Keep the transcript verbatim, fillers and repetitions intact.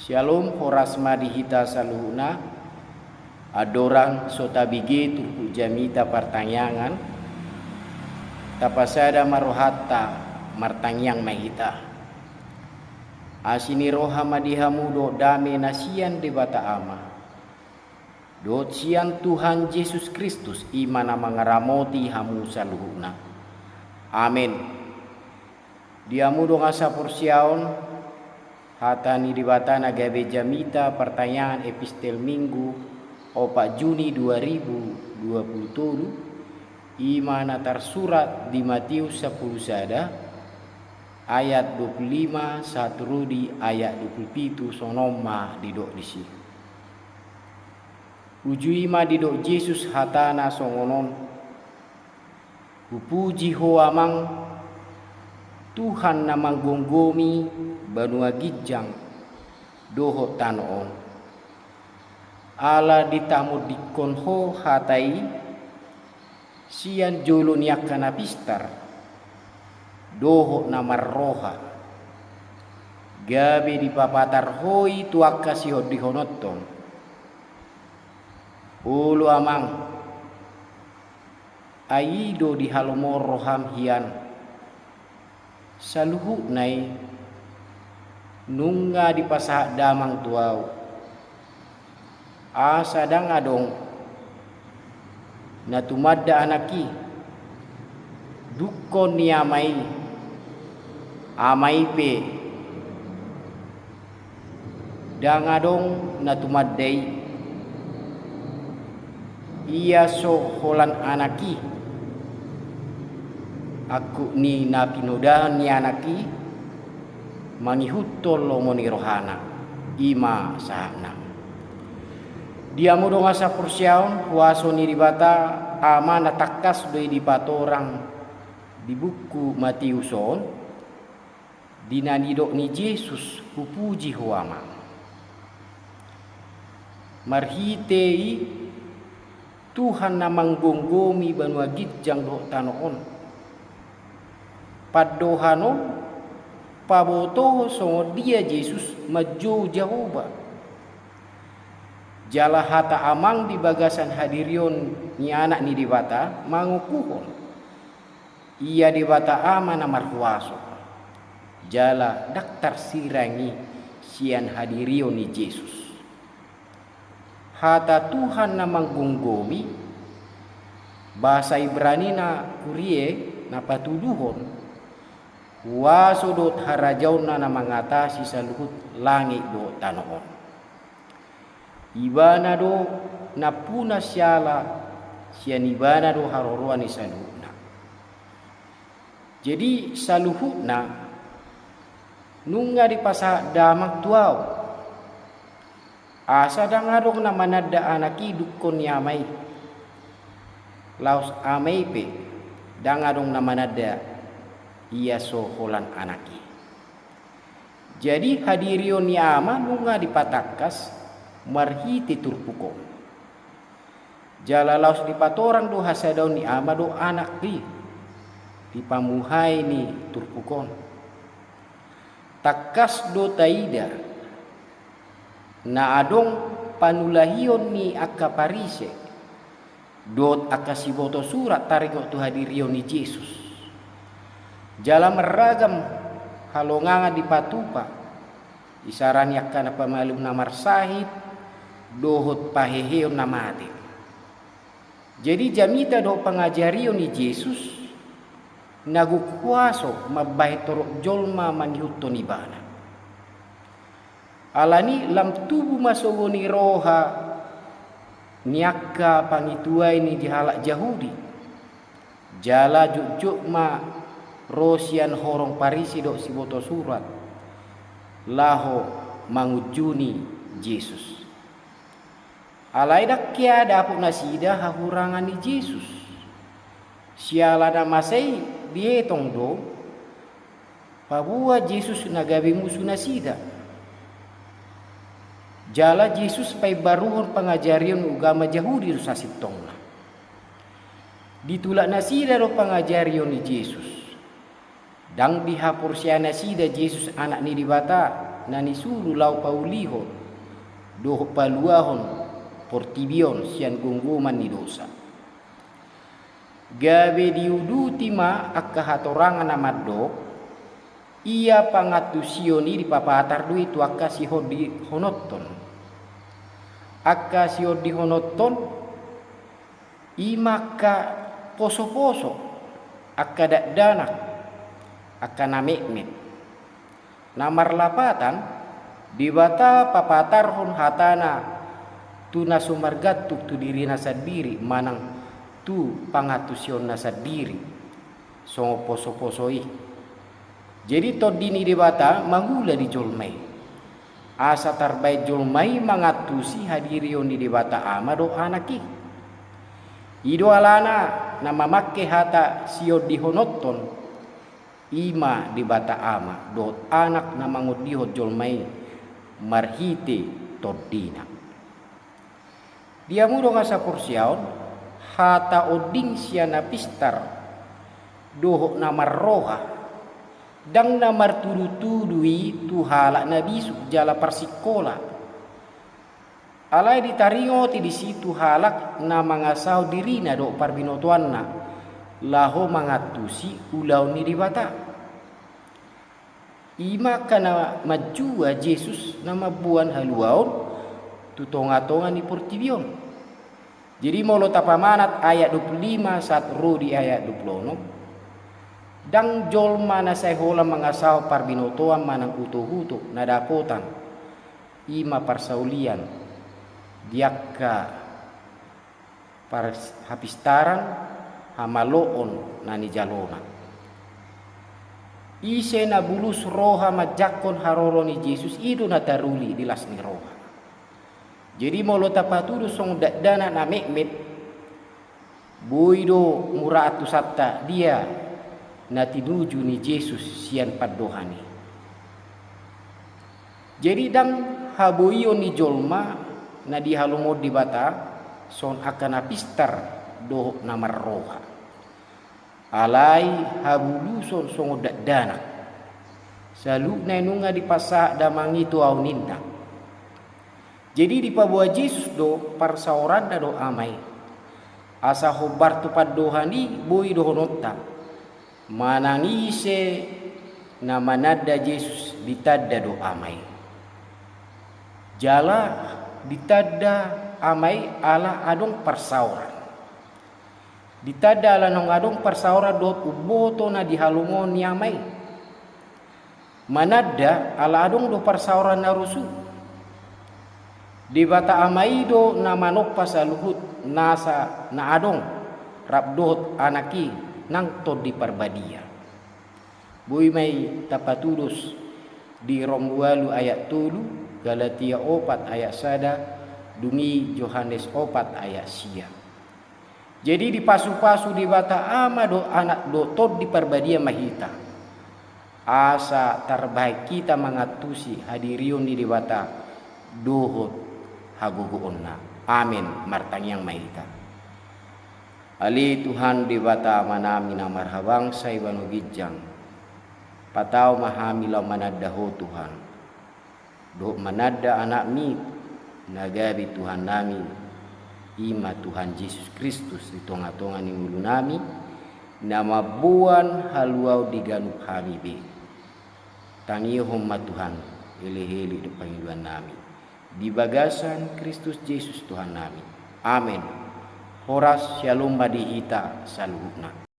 Syalom, horas ma di hita saluhutna. Andorang so tabege turpuk jamita partangiangan, tapasada ma rohanta, martangiang ma hita. Asi ni roha ma di hamu dohot dame na sian Debata Ama dohot sian Tuhan Jesus Kristus, i ma na mangaramoti hamu saluhutna. Amen. Di hamu dongan saporseaon, hata ni Debata na gabe jamita partangiangan Epistel Minggu, opat Juni dua ribu dua puluh tolu, i ma na tarsurat di Matius sampulu sada, ayat dua puluh lima sahat ro di ayat dua puluh pitu, songon on ma didok disi. Uju i ma didok Jesus hatana songon on: Hupuji Ho Amang, Tuhan na manggomgomi banua ginjang dohot tano on. Ala ditamondingkon Ho hata i sian jolo ni angka na pistar dohot na marroha, gabe dipapatar Ho i tu angka sihondihononton. Olo Amang, ai i do dihalomohon roham hian. Saluhutna i nunga dipasahat damang tu ahu. Asa ndang adong na tumanda anak i dungkon ni ama i, ama i pe ndang adong na tumanda i, ia so holan anak i, angkup ni na pinodahon ni anak i mangihuthon lomo ni rohana. I ma sahatna. Di hamu dongan saporseaon, huaso ni Debata Ama na tangkas do i dipatorang di buku Matius on, di na nidok ni Jesus, Hupuji Ho Amang. Marhite i Tuhan na manggomgomi banua ginjang dohot tano on. Pandohan on pabotohon songon dia Jesus manjou Jahowa. Jala hata Amang di bagasan hadirion ni Anak ni Debata mangokuhon, ia Debata Ama na marhuaso, jala ndang tarsirang i sian hadirion ni Jesus. Hata Tuhan na manggomgomi, bahasa Ibranina Kuri'e, na patuduhon huaso dohot harajaonna na mangatasi saluhut langit dohot tano on. Ibana do nampuna siala, sian Ibana do haroroan ni saluhutna. Jadi saluhutna nunga dipasahat damang tu ahu. Asa ndang adong na mananda anak i dungkon ni ama i. Laos ama i pe ndang adong na mananda ia so holan anak i. Jadi hadirion ni Ama nunga dipatangkas marhite turpuk on. Jala laos dipatorang do hasadaon ni Ama dohot Anak i di pamuhai ni turpuk on. Tangkas do taida na adong panulahion ni angka Parise dohot angka siboto surat taringot tu hadirion ni Jesus. Jala marragam halongangan dipatupa, isara ni angka na pamalum na marsahit dohot paheheon na mate. Jadi jamita dohot pangajarion ni Jesus na gok huaso mambahen torop jolma mangihuthon Ibana. Alani lam tubu ma sogo ni roha ni angka pangituaon ni halak Jahudi. Jala jotjot ma ro sian horong Parise dohot siboto surat laho mangunjuni Jesus. Alai ndang hea dapot nasida hahurangan ni Jesus. Siala na masa i dietong do paboa Jesus na gabe musu nasida. Jala Jesus paimbaruhon pangajarion ugama Jahudi do sasintongna. Ditulak nasida do pangajarion ni Jesus. Ndang dihaporseai nasida Jesus Anak ni Debata. na nisuru laho paulihon dohot paluahon portibi on sian gomgoman ni dosa. Gabe diuduti ma angka hatorangan na mandok, ia pangantusion i dipapatar do i tu angka siondihononhon. Angka siondihononhon i ma angka posoposo, angka dakdanak, angka na metmet. Na marlapatan, Debata papatarhon hatana tu na so margantung tu dirina sandiri manang tu pangantusionna sandiri, songon posoposo i. Jadi Tondi ni Debata mangula di jolma i, asa tarbaen jolma i mangantusi hadirion ni Debata Ama dohot Anak i. I do alana na mamangke hata siondihononhon, i ma Debata Ama dohot Anak na mangondihon jolma i marhite Tondina. Di hamu dongan saporseaon, hata onding sian na pistar dohot na marroha, ndang na martudutudu i tu halak na bisuk jala parsingkola. Alai ditaringoti disi tu halak na mangasahon dirina dohot parbinotoanna laho mangantusi ulaon ni Debata. I ma angka na manjua Jesus na mamboan haluaon tu tongatonga ni portibi on. Jadi molo tapamanat ayat dua puluh lima sahat ro di ayat dua puluh onom, ndang jolma na sai holan mangasahon parbinotoan manang utokutok na dapotan, i ma parsaulian di angka pars-, hapistaran, hamaloon na nijalona. Ise na bulus roha manjangkon haroro ni Jesus, i do na taruli di las ni roha. Jadi molo tapatudu songon dakdanak na metmet, boi do mura antusanta dia na tinuju ni Jesus sian pandohan i. Jadi ndang haboion ni jolma na dihalomohon Debata songon angka na pistar dohot na marroha. Alai habuluson songon dakdanak. Saluhutna i nunga dipasahat damang i tu ahu ninna. Jadi dipaboa Jesus do parsaoranna dohot Ama i, asa hombar tu pandohan i boi dohononta. Manang ise na mananda Jesus ditanda do Ama i. Jala ditanda Ama i ala adong parsaoran. Ditanda ala naung adong parsaoran dohot umboto na dihalomohon ni Ama i. Mananda ala adong do parsaoran na rosu. Debata Ama i do na manompa saluhut nasa na adong, rap dohot Anak i nang Tondi Parbadia. Boi ma i tapatudos di Rom ualu ayat tolu, Galatia opat ayat sada, dung i Johannes opat ayat sia. Jadi dipasupasu Debata Ama dohot Anak dohot Tondi Parbadia ma hita, asa tarbahen hita mangantusi hadirion ni Debata dohot hagogoonna. Amen. Martangiang ma hita. Ale Tuhan Debata Amanami na marhabangsa di banua ginjang, patau ma hami laho mananda Ho Tuhan, dohot mananda Anakmi na gabe Tuhannami, i ma Tuhan Jesus Kristus di tongatonga ni ngolunami, na mamboan haluaon di ganup hami be. Tangihon ma Tuhan elekelek dohot pangidoannami di bagasan Kristus Jesus Tuhannami. Amen. Horas, syalom ma di hita saluhutna.